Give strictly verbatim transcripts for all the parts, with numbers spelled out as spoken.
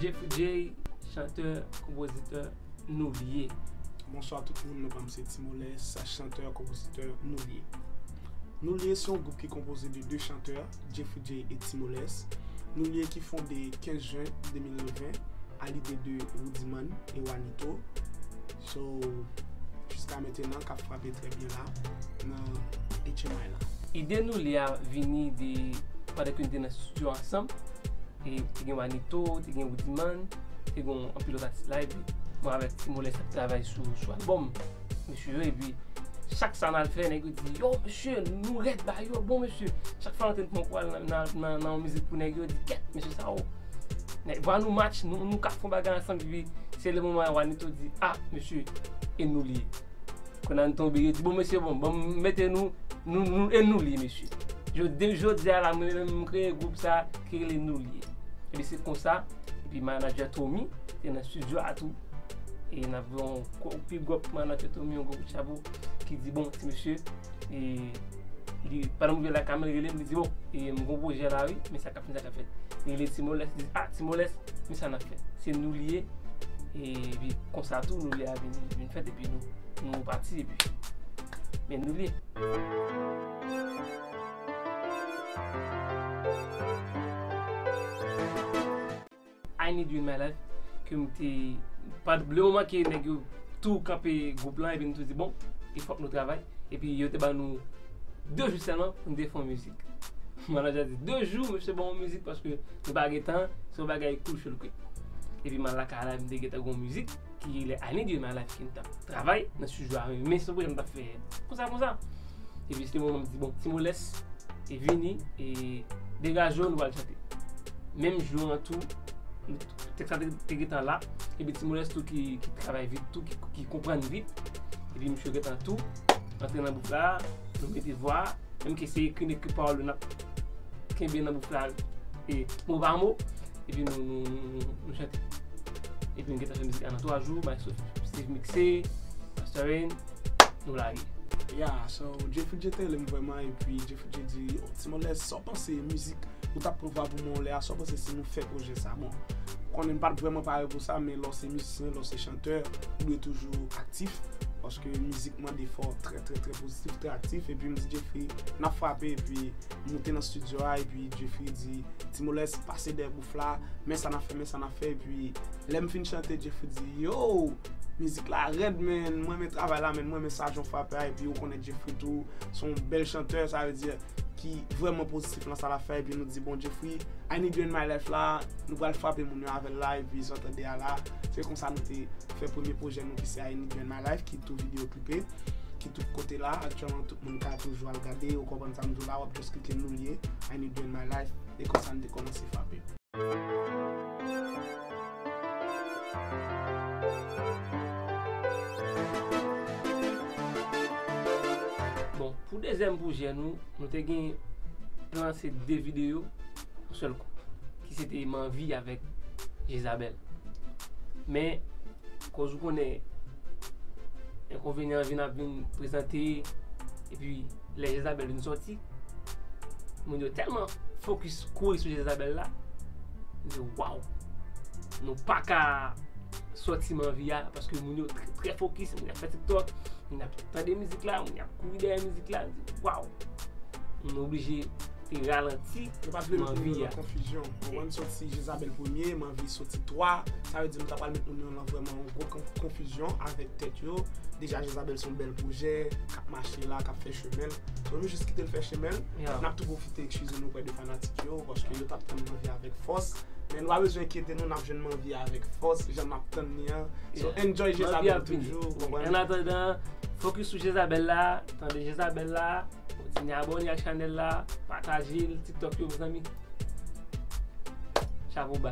Jeffrey J, chantè, konpozitè, Nou L ye. Bonswa tout moun, non pa m se Timoles, chantè, konpozitè, Nou L ye. Nou L ye se yon gwoup ki konpoze de de chantè, Jeffrey J e Timoles. Nou L ye ki fonde kenz jen de mil ven a lide de Rudiman e Wanito. So, jiska mentenan, k ap frape trè byen la nan H M I la. Ide Nou L ye a vini de pandan ke nou te nan estidyo ansanm. E te gen Wanito, te gen Rudiman, te gen anpil lòt atis la, epi mwen avèk Timoles t ap travay sou, sou albòm mesye yo, epi chak sa n al fè, nèg yo di, yo, mesye, nou rèd ba yo, bon, mesye. Chak fwa nou te pran kou al nan, nan, nan, nan yon mizik pou nèg yo, di, kèt, mesye sa, o. Nèg, vwa nou match, nou, nou ka fè yon bagay ansanm, epi se le moman Wanito di, a, mesye, e Nou L ye. Kounye a nou tonbe, yo di, bon, mesye, bon, bon, mete nou, nou, nou, e Nou L ye, mesye. Jodi, jodi a la, mwen menm, m kreye gwoup sa, ki rele Nou L ye. Epi se konsa, epi manadjè Tommy, te nan estidyo a tou. E n ap voye yon gwo, pi gwo manadjè Tommy, yon gwo kout chapo, ki di, bon, ti mesye, e, li, pandan m rive lakay mwen, li rele m, li di, bon, e, m gon pwojè la, wi, men sa k ap fèt, sa k ap fèt. Li rele Timoles, li di, a, Timoles, men sa n ap fè. Se Nou L ye, epi konsa tou, Nou L ye a vin, vin fèt, epi nou, nou pati, epi, men Nou L ye. I Need You in My Life, ke m te, pa, le moman ke nèg yo tou kanpe gwoup lan, epi nou tou di, bon, e fòk nou travay, epi yo te ban nou de jou sèlman pou nou te fè yon mizik. Manadjè di, de jou, mesye ban yon mizik, paske nou pa gen tan, se yon bagay kouche l kwe. Epi m al lakay la, m te gentan gon mizik, ki rele I Need You in My Life, ki m t ap travay nan estidyo a, men se yon pwojè m t ap fè konsa, konsa. Epi se moman m di, bon, Timoles, e vini, e degaje w, nou pral chante. Menm jou an tou, tèks la te, te gentan la, epi Timoles tou ki, ki travay vit tou, ki, ki konprann vit, epi misye gentan tou, antre nan bouk la, nou mete vwa, menm ke se ekri n ekri pawòl yo, n ap kenbe nan bouk la, e mo pa mo, epi nou, nou, nou, nou, nou chante. Epi nou gentan fè mizik la nan twa jou, Maestro Steve mixe, mastering, nou lage. Yeah, so Jeffrey J te rele m vrèman, epi Jeffrey J di, oh, Timoles, sa w panse mizik ou t ap pran vwa pou mwen lè a, sa w panse si nou fè pwojè sa? Bon, ou konnen m pa t vrèman pare pou sa, men lè w se mizisyen, lè w se chantè, ou dwe toujou aktif, paske mizik mande fò w trè, trè, trè pozitif, trè aktif, epi m di Jeffrey, n ap frape, epi moute nan estidyo a, epi Jeffrey di, Timoles, pase dèyè bouk la, men sa n ap fè, men sa n ap fè, epi lè m fin chante, Jeffrey di, yo, mizik la rèd, men mwen renmen travay la, men mwen renmen sa jan w frape a, epi ou konnen Jeffrey tou, se yon bèl chantè, sa vle di, ki vrèman pozitif nan sa l ap fè, epi nou di, bon, Jeffrey, I Need You in My Life la, nou pral frape moun yo avè l la, epi sa w tande a la, se konsa nou te fè premye pwojè nou ki se I Need You in My Life, ki tou videyo klipe, ki tout kote la, aktyèlman tout moun ka toujou al gade, ou konprann sa m di w la, w ap just klike Nou L ye, I Need You in My Life, e konsa n te kòmanse frape. Bon, pou dezyèm pwojè nou, nou te gen plan se de videyo yon sèl kou, ki se te M anvi avèk Jezabèl. Men, koz ou konnen, enkonvenyan vin ap vin prezante, epi lè Jezabèl vin sòti, moun yo tèlman fokis kouri sou Jezabèl la, m di, waw, nou pa ka sòti M anvi a, paske moun yo trè, trè fokis, moun yo ap fè TikTok, moun yo ap tande mizik la, moun yo ap kouri dèyè mizik la, m di, waw, nou oblije te ralanti M anvi a. Yo pa t vle nou nan konfizyon. Konprann, sòti Jezabèl premye, M anvi sòti twa. Sa vle di nou ta pral met moun yo nan vrèman yon gwo kon-, konfizyon avèk tèt yo. Deja, Jezabèl se yon bèl pwojè, k ap mache la, k ap fè chemen l. So, nou jis kite l fè chemen l. Yeah. N ap tou pwofite eskize nou prè de fanatik yo, paske yo t ap tann M anvi avèk fòs. Men nou pa bezwen enkyete nou, n ap jwenn M anvi avèk fòs, jan n ap tann li an. So, yeah, enjoy Jezabèl toujou, konprann? An atandan, fokis sou Jezabèl la, tande Jezabèl la, kontinye abòne ak chanèl la, pataje l, TikTok yo, mezanmi. Chapo ba.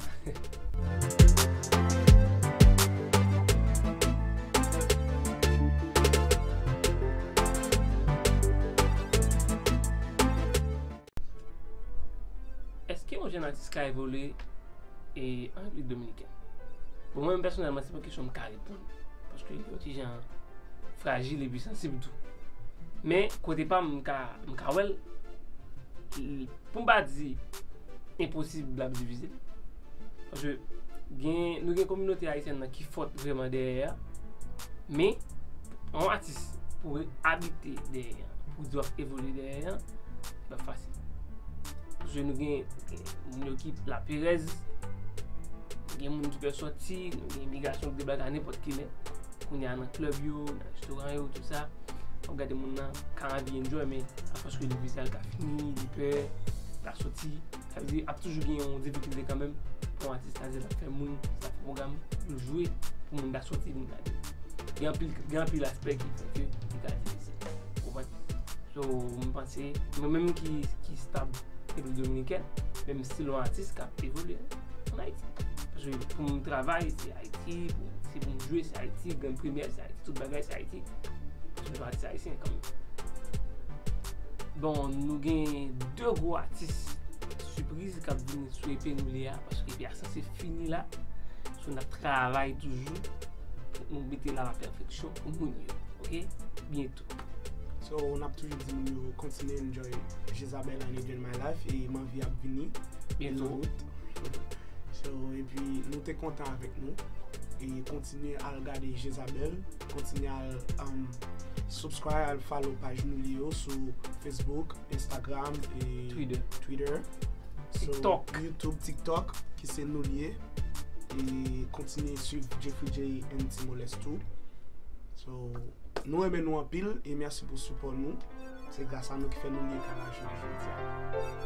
Èske yon jèn atis ka evolye, e, an Repiblik Dominikèn? Bon, mwen menm pèsonèlman, se pa yon kesyon m ka reponn, paske li yon ti jan frajil epi sansib tou. Men, kote pa m, m ka, m ka wè l, l-, pou m pa di enposib, l ap divize l. Paske Gen, nou gen kominote ayisyèn nan ki fòt vrèman dèyè a. Men, yon atis pou abite dèyè a, pou di w ap evolye dèyè a, se pa fasil. Paske nou gen, gen moun yo ki laperèz, gen moun ki pè sòti, nou gen imigrasyon ki deblake a nenpòt ki lè. Kounye a nan klèb yo, nan restoran yo, tout sa. W ap gade moun nan ka anvi enjoy, men apaske li vize a l ka fini, li pè, l ka sòti. Sa vle di, ap toujou gen yon difikilte kanmenm pou yon atis ta di l ap fè moun, l ap fè pwogram, pou l jwe, pou moun ta sòti vin gade. Gen anpil, gen anpil aspè ki fè ke li ka difisil. Ou konprann? So, m panse, mwen menm ki, ki stab Repiblik Dominikèn, men m still yon atis k ap evolye ann Ayiti. Paske pou m travay, se Ayiti, pou, si pou m jwe, se Ayiti, grenn premyè, se Ayiti, tout bagay, se Ayiti. Paske m se yon atis ayisyen kanmenm. Bon, nou gen de gwo atis sipriz k ap vini sou E P nou li a, paske E P a sanse fini la. So, n ap travay toujou pou nou mete l a la pèfeksyon pou moun yo, ok? Byento. So, n ap toujou di moun yo kontinye enjoy Jezabel and Enjoy My Life, e m anvi ap vini. Byento. Out. So, epi nou te kontan avèk nou. E kontinye al gade Jezabel, kontinye al um, subscribe, al follow paj nou li yo sou Facebook, Instagram, e Twitter. Twitter. So, TikTok. YouTube, TikTok, ki se nou li ye. E kontinye swiv Jeffrey J and Timoles tou. So, nou renmen nou anpil e mèsi pou sipò nou. Se gras a nou ki fè nou li ye ka la jounen jodi a.